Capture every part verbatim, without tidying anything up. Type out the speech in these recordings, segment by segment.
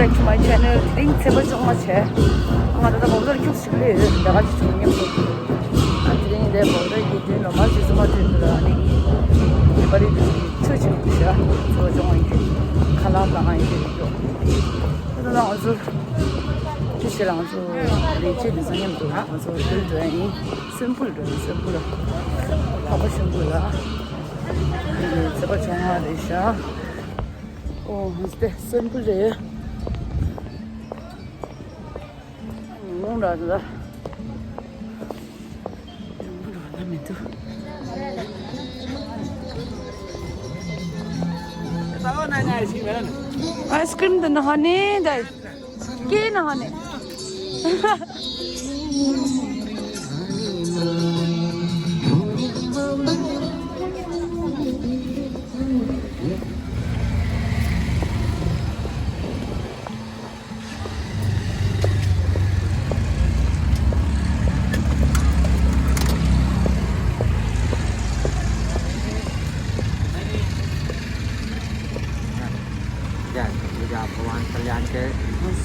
Back to my channel. དེ་རིང་ཚེས་པ་བཅོ་ལྔ་བྱས། ང་ད་ལྟ་བོག་ཏར་ཁྱུག་ཞིག་སླེབས་ཡོད། ད་ག་ཅིག་བྱུང་སྙམ་དུ། ཨ་དེ་རིང་དེ་བོག་ཏར་གྱི་མདུན་ལ་མར་ཇི་སུ་མ་ཐོན་འདུག་ལ། ཨ་ནི་ཉི་མ་རེ་འདུག་ཆོས་ཆེན་པོ་ཞིག་ཚེས་པ་བཅོ་ལྔ་ཡིན་གྱི། ཁ་ལག་ལ་ང་ཡིན་གྱི་འདུག་ད་ལྟ་ང་ཚོ་ཅི་བྱེད་ལ་ང་ཚོ་ལས་བྱེད་འདི་ཚོ་མཉམ་དུ་ང་ཚོ་འགྲུལ་འགྲོ་ཡིན། སོན་ཕུལ་འགྲོ་ཡིན། སོན་ཕུལ་ལ་ཕག་པ་ཆེན་པོ་ལ་ཚེས་པ་བཅོ་ལྔ་རེད་ཤག་ཨོ་ཧ་སྟེ་སོན་པོ་རེད། ངུང་ར་ར། ངུང་ར་ར་མི་འདུག་ཨའི་སི་ཀྲིམ་དེ་ནང་ནས་ད་ཀེ་ནང་ནས།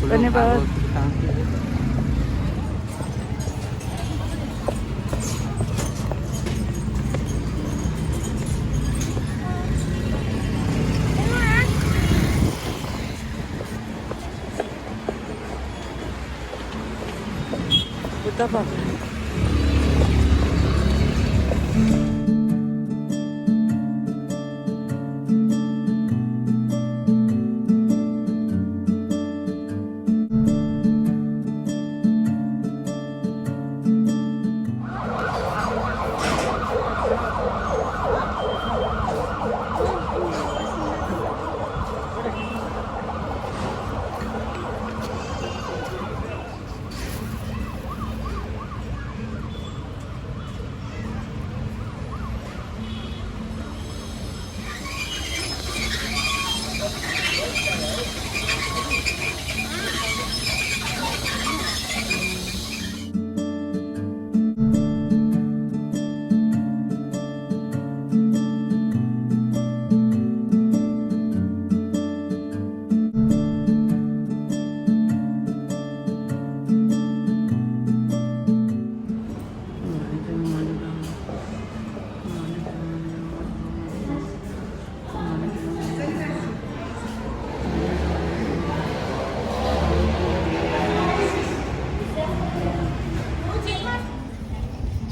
धन्यवाद।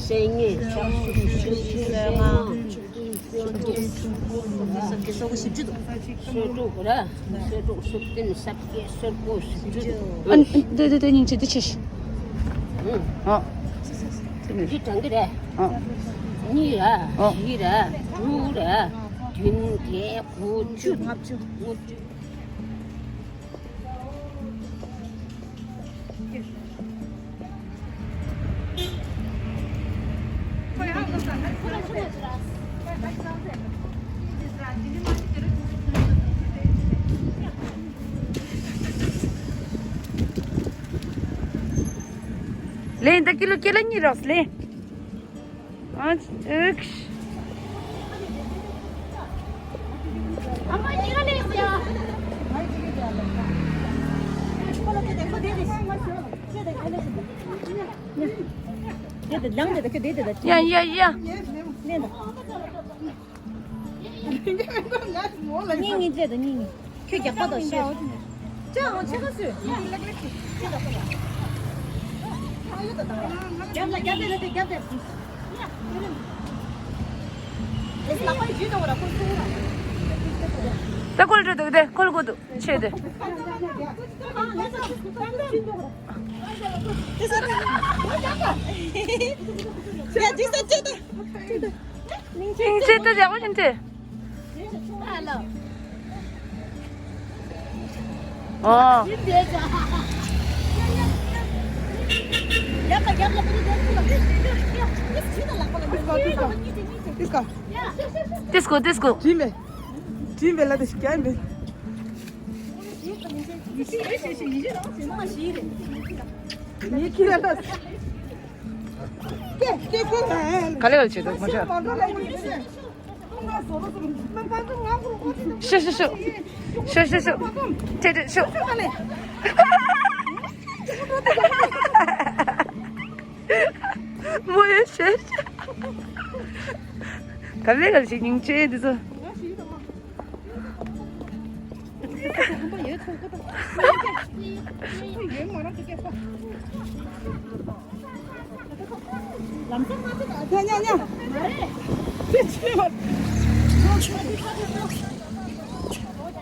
སེ་ངེ་ཆ་སུ་སུ་སུ་ང་། སོ་དྲུག་ར། སོ་དྲུག་སོ་བདུན་སོ་བརྒྱད་སོ་དགུ་སོ་བཅུ། ཨ་འདི་འདི་འདི་སྙིང་རྗེ་འདི་ཆེ་ཤི། ཨ། འདི་གྲང་གི་རེད། ཨ། གཉིས་ར། ཨ། བཞི་ར། དྲུག་ར། བདུན་བརྒྱད་དགུ་བཅུ། ལྔ་བཅུ། ལྔ་བཅུ། ལེན་ད་ཀི་ལོ་ཀི་ལོ་གཉིས་རག་ལེན། ཨ་ཨིག་ཡ་ཡ་ཡ། གཉིས་གཉིས་བྱས་དང་གཉིས་གཉིས། ཁྱོད་རྒྱག་པ་དང་ཤེས། ཅང་ཆེ་ག་སུས། རྒྱབ་ལ་རྒྱབ་དེ་ལ་དེ་རྒྱབ་དེ། ཨེ་ལག་པ་ཡི་ཇུས་དང་བ་ར་ཁོ་སུ་ར། ད་ཁོལ་འགྲོ་འདུག་དེ་ཁོལ་དགོས་འདུག་ཆེ་དེ། ཡ་ཇི་ས་ཅེ་ད། སྙིང་རྗེ་ལྟ་ཡག་པོ་ཞིག་སྟེ། ཨོ། ཏིས་ཀོ། ཏིས་ཀོ། དྲིན་མེད། དྲིན་མེད་ལ་དེ་ཞིག་ཀྱང་མེད། ངའི་ཁྱི་ལ་ལྟ། ཀེ་ཀེ་ཀེ། ག་ལེ་ག་ལེ་བྱེད་འདུག་མ་ཤེས། ཤོ་ཤོ་ཤོ། ཤོ་ཤོ་ཤོ། ཁྲེ་ཁྲེ་ཤོ། མོ་ཡོད་ཤེས། ག་ལེ་ག་ལེ་ཞིག་སྙིང་རྗེ་འདི་ཚོ། ལམ་སང་མ་ཐུག་ཉ་ཉ་ཉ།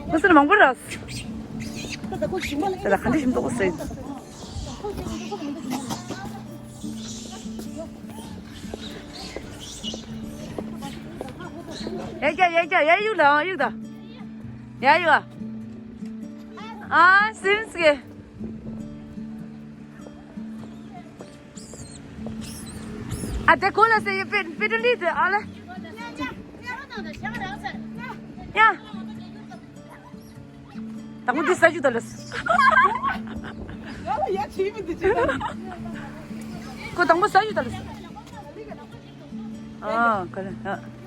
ཁོ་སར་མང་པོ་ར། ད་ལ་ག་འདྲ་ཞིམ་ཏོག་ཟེར། ཡ་རྒྱ་ཡ་རྒྱ་ཡ་གཡུག་ལ་གཡུག་ད། ཡ་གཡུག་ཨ། ཨ་སིམ་སི་གེ། ཨ་དེ་ཁོ་ལ་སེ་ཡ་པེ་པེ་ཏྲ་ལི་དེ་ཨ་ལེ། ཡ། དང་པོ་འདི་ཟ་རྒྱུ་ད་ལ། ཡ་ལ་ཡ་བྱིས་མི་འདི་བྱེད་ད། ཁོ་དང་པོ་ཟ་རྒྱུ་ད་ལ། ཨ་ག་ལེ་ཨ།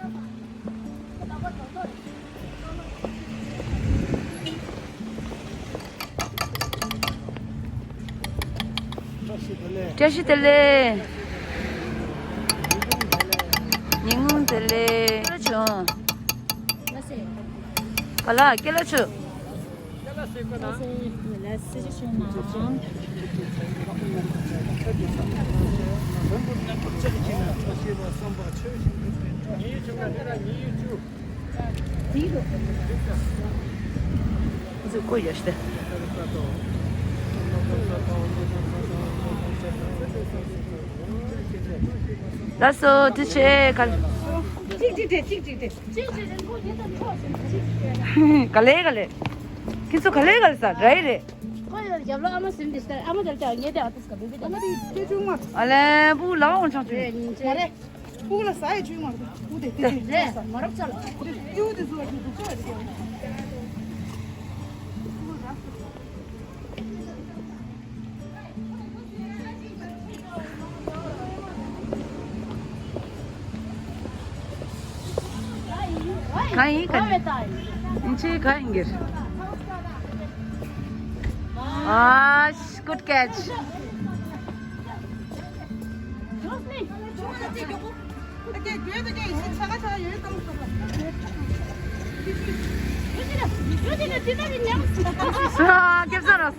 བཀྲ་ཤིས་བདེ་ལེགས། ཉིན་གུང་བདེ་ལེགས། བྱུང་། ག་ལ་སྐད་ལ་ཆུ། ལགས་སོ། དེ་བྱས་ག་ལེ། གཅིག་གཅིག་སྤྲད། གཅིག་གཅིག་སྤྲད། ག་ལེ་ག་ལེ། ཁྱེད་ཚོ་ག་ལེ་ག་ལེ་ཟ་རེད་རེད། ཁོ་ཡོད་རྒྱབ་ལོ་ཨ་མ་ཟིན་དེ་ལྟར་ཨ་མ་དེར་ཀྱང་ངེས་དེ་ཨ་ཏུས་ཀ་བེ་བེ་དང་། ཨ་མ་དེ་ཁྱེད་ཆུང་མ། ཨ་ལེ་བུ་ལའོ་འོང་ཆང་ཆུ། རེད་ཉིན་ཆེ། མ་རེད། ཕུག་ལ་ཟ་ཡི་ཆུང་མ་རེད། ཕུག་དེ་དེ་དེ་རེད་མ་རབས་ཆ་ལ། དེ་ཡུ་དེ་ཟུ་བ་ཆུ་དུ་ཆ་རེད། གང་ཡིན་གང་ཡིན། ཨིན་ཆི་གང་ཡིན་གྱི། ཨ་ཤ་good catch། ཨ་སྐྱབས་སུ་རོ།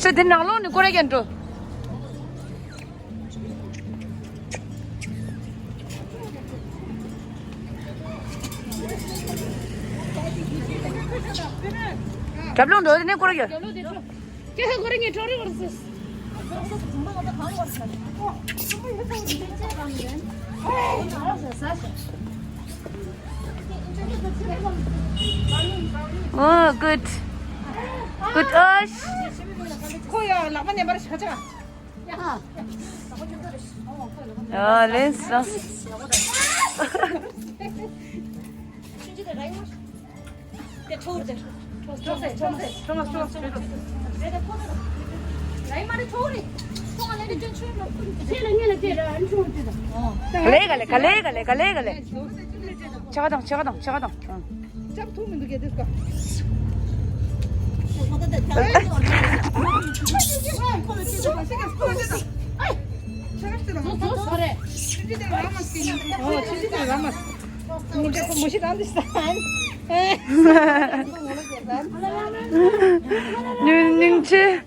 ཤ་དེ་ནང་ལོགས་ནས་སྐོར་ར་རྒྱག་འགྲོ། རྒྱབ་ལོགས་འགྲོ་དེ་ནས་སྐོར་ར་རྒྱག་ཁྱེད་ཁ་སྐོར་ར་ངས་གྲོགས་རེ་བར་སོང་། Oh, good. Good, Ash. ཁོ་ཡ་ལག་པ་ནས་པར་ཤ་ཆ། ཡ་ལེན་སོང་། ག་ལེ་ག་ལེ་ག་ལེ་ག་ལེ་ག་ལེ། ཕྱག་དང་ཕྱག་དང་ཕྱག་དང་། ལྕགས་ཐུག་མི་འདུག་གས་དེ་སྐ། ཉུང་ཉུང་ཆེ།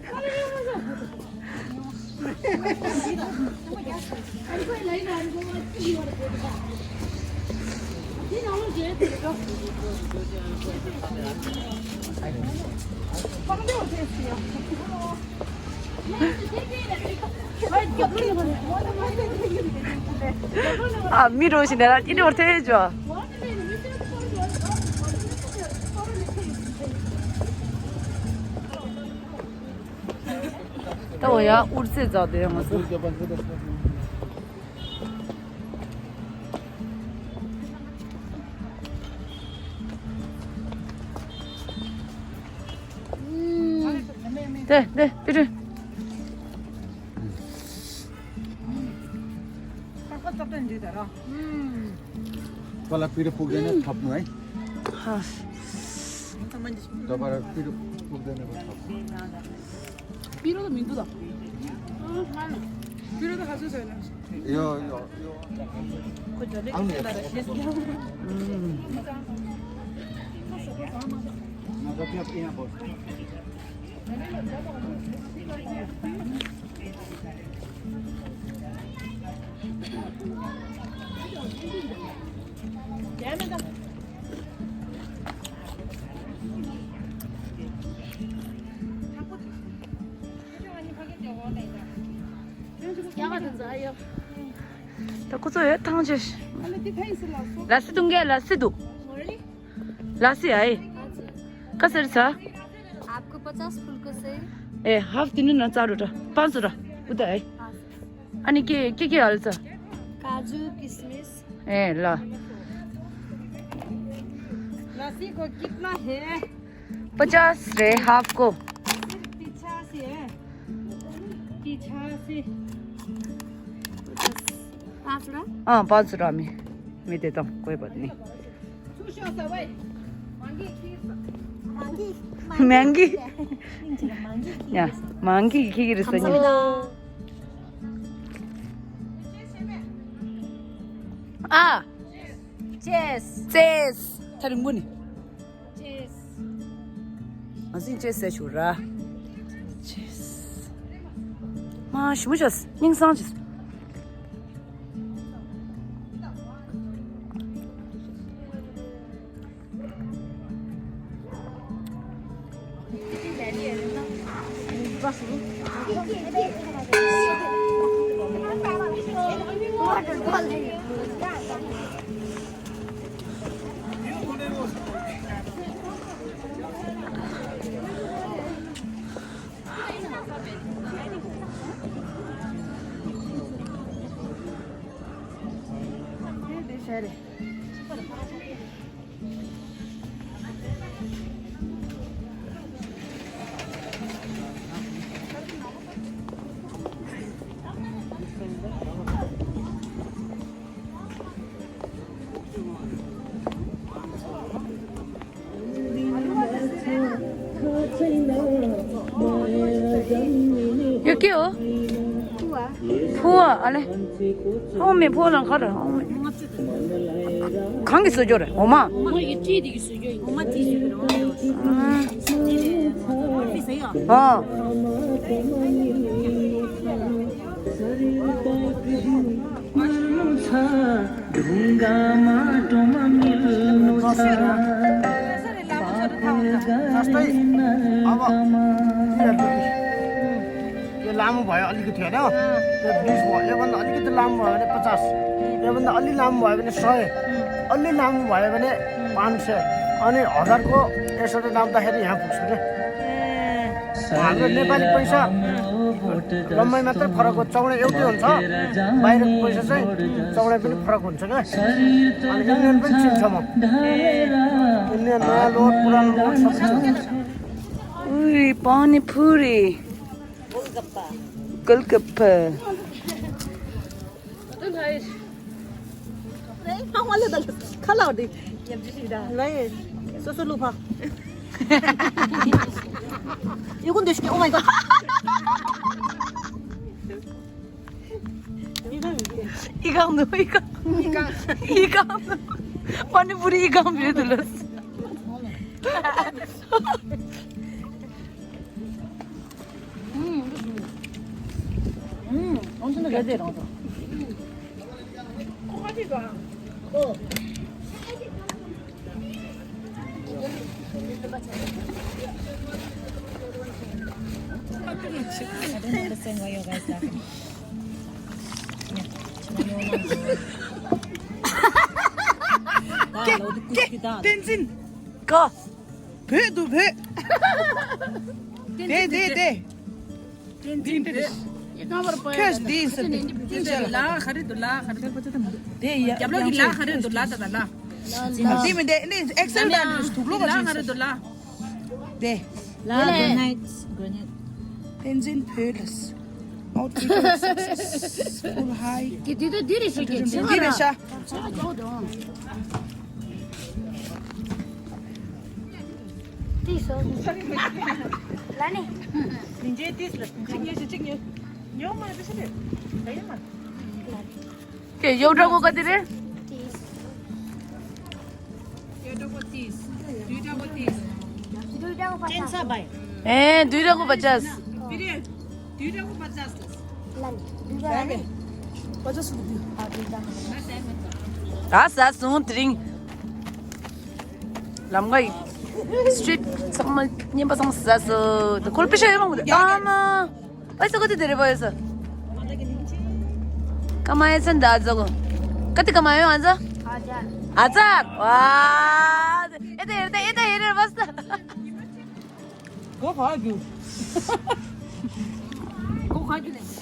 ཨ་མི་རོ་ཞིག་ནས་ལ་ཨི་འདྲ་བར་ཐལ་ཅོ། ད་འོ་ཡ་ཨུར་ཚེ་ཛ་དེ་ཡང་མ་སོ། དེ་དེ་པི་ཏྲུ། ཁོ་ལ་པི་ར་ཕུག་དེ་ནས་ཐབ་ནོ་ཨེ། ཧ། ད་པ་ར་པི་ར་ཕུག་དེ་ནས་ཐབ། པི་ར་ད་མི་འདུག་ད། པི་ར་ད་ཧ་སོ་སོ་ཡོད་ན། ཡོ་ཡོ་ཡོ། ཁོ་ཇོ་ལེ་ཨང་ནི་ཁྱེད་ལ་ར་ཤེས་ཀྱང་། ང་ད་ཀྱབ་ཨེ་ཡ་བོ། ད་ཁོ་ཚོ་ཡོད་ཐང་ཆད། ལ་སི་འདུག་གས། ལ་སི་འདུག་ལ་སི་ཨའི། ཀ་སེར་ཚ། आपको पचास फुल्को से। ए हाफ दिनु न चारवटा पाँचवटा उता है। अनि के के के हाल्छ? काजु किसमिस। ए ल। लस्सी को कितना है? पचास रे हाफ को। सिर्फ पचास है। पचास है। पाँचवटा? अँ पाँचवटा। मैं मैं देता हूँ, कोई बात नहीं। महँगी। या महँगी खिगिरी सनी। आ। चेस। चेस। थारी मुनि। चेस। असिन चेस से छुरा। चेस। मा शिमुशस निंग सांग चेस। यो के हो? फुवा। फुवा, अले। हौ मे फुवा लन खर, हौ मे। खंग सो जो रे, होमा। होमा ये टी दी सो जो, होमा टी सो जो। अँ। मिल्नु छ, ढुङ्गा माटोमा मिल्नु छ। जस्तै, अब यो लामो भयो अलिकति, होइन? त्यो बिस भयो, योभन्दा अलिकति लामो भयो भने पचास, योभन्दा अलि लामो भयो भने सय, अलि लामो भयो भने पाँच सय, अनि हजारको यसरी नाप्दाखेरि यहाँ पुग्छ क्या। हाम्रो नेपाली पैसा लम्बाइ मात्र फरक हो, चौडाइ एउटै हुन्छ, बाहिरको पैसा चाहिँ चौडाइ पनि फरक हुन्छ क्या। अनि युनियन पनि चिन्छ म। युनियन नयाँ नोट, पुरानो नोट सबै चिन्छ। उई, पानीपुरी। गोलगप्पा। खला हो दे। लाई, सोसो लुफा। यो कुन देश के? Oh my God। इगाङ दो, इगाङ। इगाङ। पानीपुरी इगाङ भी दलस। 음, 음, 엄청 되게 돼, 나도. I don't understand why you guys laughing. ཀེ་ཀེ་བསྟན་འཛིན། ཀ་བོད་དུ་བོད། དེ་དེ་དེ། འདི་འདི་ཁྱོད་འདི་ཟེར་ཏེ། ལ་ག་རེ་འདུག་ལ་ག་རེ་འདུག་དེ་ཡ། རྒྱབ་ལོགས་ཀྱི་ལ་ག་རེ་འདུག་ལ་ད་ད་ལ། དེ་མི་དེ་ནི་ཨེག་སེལ་དང་དུག་ལོག་ལ་ག་རེ་འདུག་ལ། དེ། ལ་grenade grenade། བསྟན་འཛིན་བོད་ལ། Outfit successful high། གི་དེ་དུ་འདི་རེ་ཞིག་གི་འདི་རེ་ཤ། ཏིས། ལ་ནི། མི་འཇལ་ཏིས་ལ་གཅིག་ཉོས་ཤིག་གཅིག་ཉོས། ཉོ་མ་རེད་པས་ཤ་རེད། ད་ཡིན་མ། ཀྱེ་ཡོ་ཏྲ་གོ་ག་དེ་རེད། ཏིས། ཡོ་ཏྲ་གོ་ཏིས། ཡོ་ཏྲ་གོ་ཏིས། ཏིས་ཏྲ་གོ་པ་ཅས། ཨེ་ཏིས་ཏྲ་གོ་པ་ཅས། ཏིས་ཏྲ་གོ་པ་ཅས། ད་ཟ་སོང་དེ་རིང་། ལམ་ཁ་ཡི་སི་ཊི་རིཊ་ཚང་མ་རྔན་པ་ཚང་མ་ཟ་སོང་། ད་ཁོར་པེ་ཤ་ཡོད་མང་པོ་འདུག་ཨ་མ། ཨོ་ས་ཀ་ཏི་དེ་རེ་བ་ཡོད་ས། ཀ་མ་ཡ་ཚན་ད་ཟ་གོ། ཀ་ཏི་ཀ་མ་ཡོད་ཨ་ཟ། ཨ་ཙར། ཨ་ཙར། ཝ། ཨེ་ཏེ་ཨེ་ཏེ་ཨེ་ཏེ་ཨེ་རེ་བ་ས། གོ་ག་རྒྱུ། གོ་ག་རྒྱུ་ནས།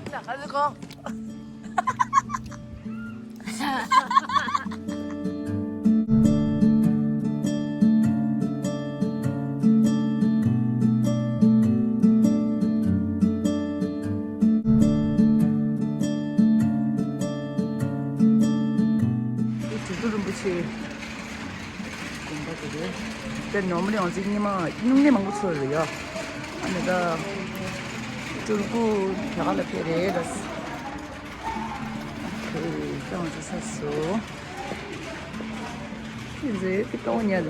ད་ག་ཟེར་གོ། དེ་དུས་རིན་པོ་ཆེ། དགོན་པ་དེ་རེད། དེ་ནོར་མ་ལི་ཨང་རྩིས་སྙེ་མ་སྨྱུང་གནས་མང་པོ་ཚོར་རེད་ཡ། ཨ་ནི་ད་སྤྲུལ་སྐུ་རྒྱ་གར་ལ་ཕེབས་རེད་ལ། ཁོས་ཀྱང་ཚེ་ས་སོ། ཁྱེད་ཚོས་ཀྱི་གཏོང་ཉལ།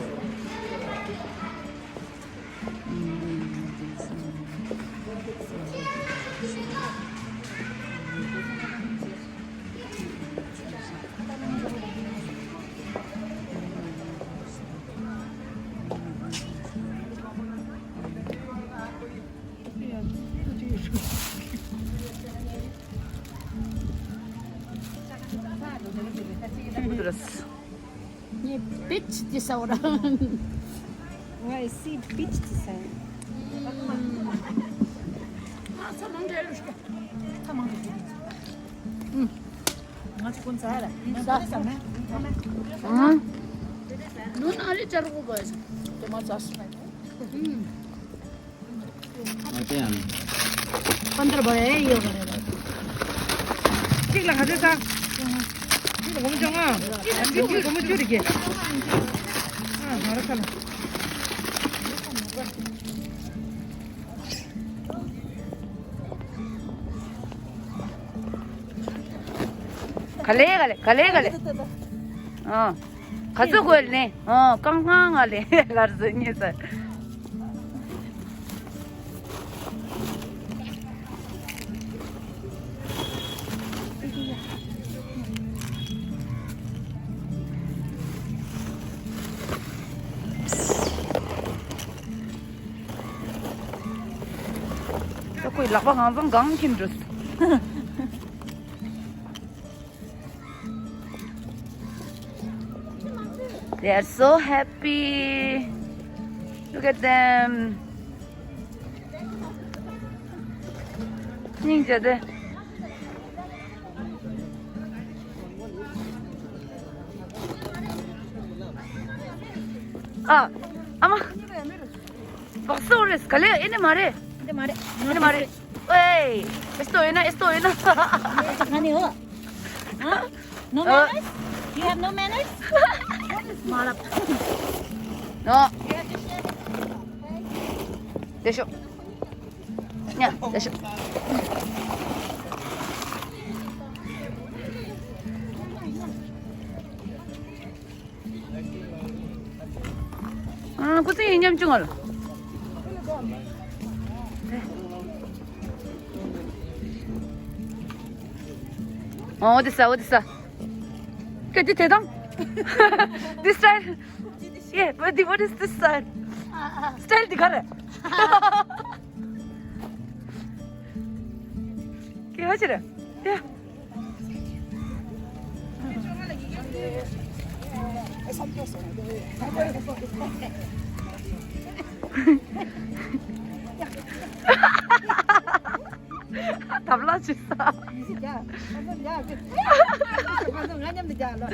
ངས་པིཆ་དེ་ཟ་བ་ར། ངས་སི་པིཆ་དེ་ཟ། ང་ཚོ་ཀུན་ཟ་ལ། ཟ་ཟ་མེད། ཨང་། ནུ་ན་རེ་ཅར་གོ་གོ་ཡ་ཟ། དེ་མ་ཟ་སོང་། པན་དར་བ་ཡ་ཡོད་ག་རེ་རེད། གཅིག་ལ་ག་ཚོད་ཟ། གཅིག་ལ་སྒོར་མོ་བཅོ་ལྔ། གཅིག་ལ་སྒོར་མོ་བཅུ་རེ་བརྒྱད། ཨ་ང་ར་ཁ་ལ། ག་ལེ་ག་ལེ་ག་ལེ་ག་ལེ། ཨ། ག་ཚོད་དགོས་ལེ། ཨ། རྐང་རྐང་ང་ལེ་ལར་ཟེར་ཉེ་ས། ཁོའི་ལག་པ་གང་ཚང་གང་ཁྱིམ་འགྲོ། They are so happy. Look at them. སྙིང་རྗེ་དེ། ཨ། ཨ་མ། བག་སོ་རེད། ག་ལེ་ཨེ་ནི་མ་རེད། ཨེ་ནི་མ་རེད། ཨེ་ནི་མ་རེད། ཨེ། ཨེ་སྟོ་ཡོད་ན་ཨེ་སྟོ་ཡོད་ན། ཨ་ནི་ཨོ། ཨ། No manners? You have no manners? མ་རབ། ནོ། དེ་ཤོ། ཉ། དེ་ཤོ། ཨ། ཁུ་སིམ་ཡིན་མཉམ་བྱུང་བ་ལ། ཨོ་དེ་ས་ཨོ་དེ་ས། ཀ་དེ་དེ་དང་། This style. Yeah, but the, what is this style? Style དེ་ག་རེད། ཡ་ཅི་རེད། ཡ། ཐབས་ལ་ཅི་ས། ང་མཉམ་དུ་རྒྱག་ལོ།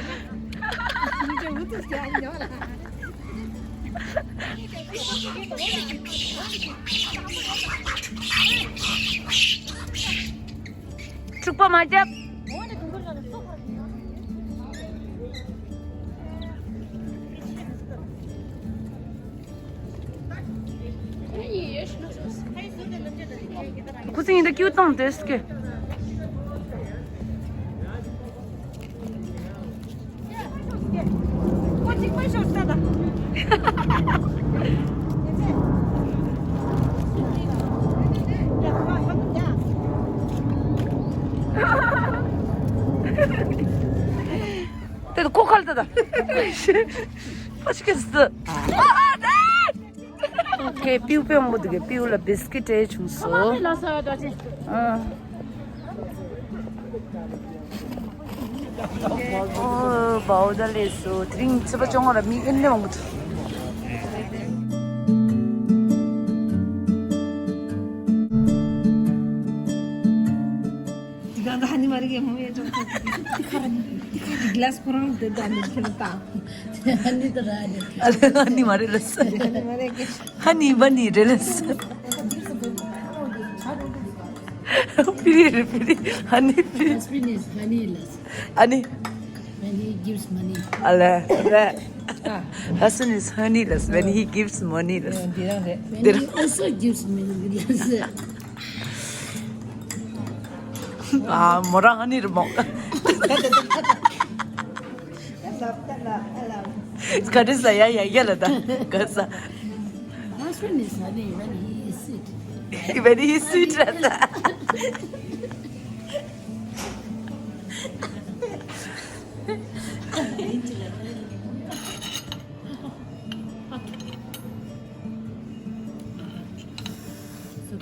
ང་ཚོ་འུ་ཚུགས་རྒྱག་ཉོ་ལ། འཁྲུག་པ་མ་རྒྱབ། ཁུ་སིང་ཡིན་ད་ཀྱུ་བཏང་དེ་སྐད། དེ་ཁོ་ཁ་ལ་ད་ད། ཕ་ཤི་ཀེ་སི། ཨོ་ཁེ། པིའུ་པེ་མོ་དུ་གེ། པིའུ་ལ་བིས་ཀི་ཊི་ཨེ་ཆུང་སོ། ཨ། ཨོ་བའོ་ད་ལེ་སོ། དེ་རིང་ཚེས་པ་བཅོ་ལྔ་ར་མི་ཨེ་ནེ་མང་པོ་འདུག་དེ་ག་ད་ཧ་ནི་མ་རེད་གི་མོ་ཡ་ཅོ་ཁ་དེ་ག་དེ་ག་དེ་གི་ལ་སི་ཁོ་རང་དེ་ད་ནི་ཁྱེད་ད་ཧ་ནི་ད་ར་ནི་ཨ་ལེ་ཧ་ནི་མ་རེད་ལ་སི་ཧ་ནི་མ་རེད་གི་ཧ་ནི་བ་ནི་རེད་ལ་སི་པི་རི་རེད་པི་རི་ཧ་ནི་པི་རི། Husband is honey, ལ་སི། ཨ་ནི། When he gives money. ཨ་ལེ་རེད། Husband is honey, ལ་སི། When he gives money, ལ་སི། འདི་རང་རེད། When འདི་he རང་also gives money, ལ་སི། ཨ་མོ་རང་ཧ་ནི་རེད་མོ། ག་རེ་ཟ་ཡ་ཡ་ཡ་ལ་ད་ག་ཟ། Husband is honey when he is sweet. When he is sweet, ལ་ད།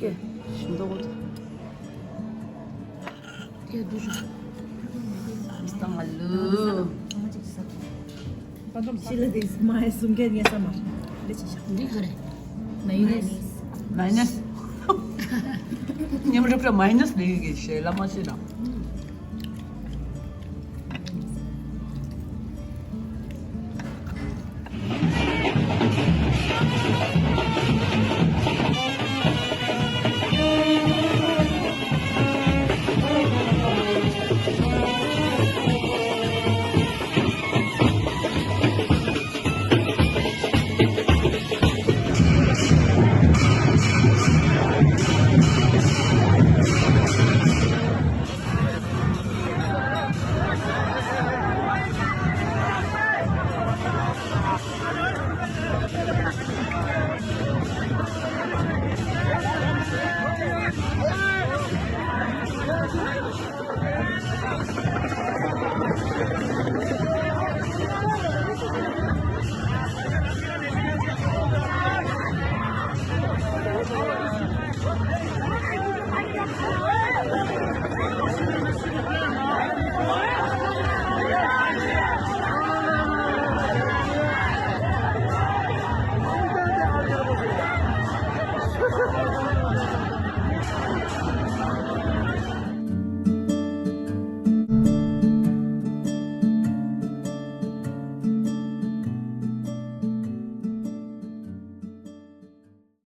ཀེ། ཞིམ་མདོག་པོ་འདུག་ཀེ་འདུག་ཤོག་སྟོང་ང་ལུ། ཤི་ལ་དེ་མ་ཧེ་སུམ་ཀེ་ཉེ་ས་མ། འདི་ག་རེ། མ་ཡོ་ནེ་སི། མ་ཡོ་ནེ་སི། ཉམས་རབ་ར་མ་ཡོ་ནེ་སི་ལས་ཀྱི་ཞེ་ལ་མ་ཤེས་ན།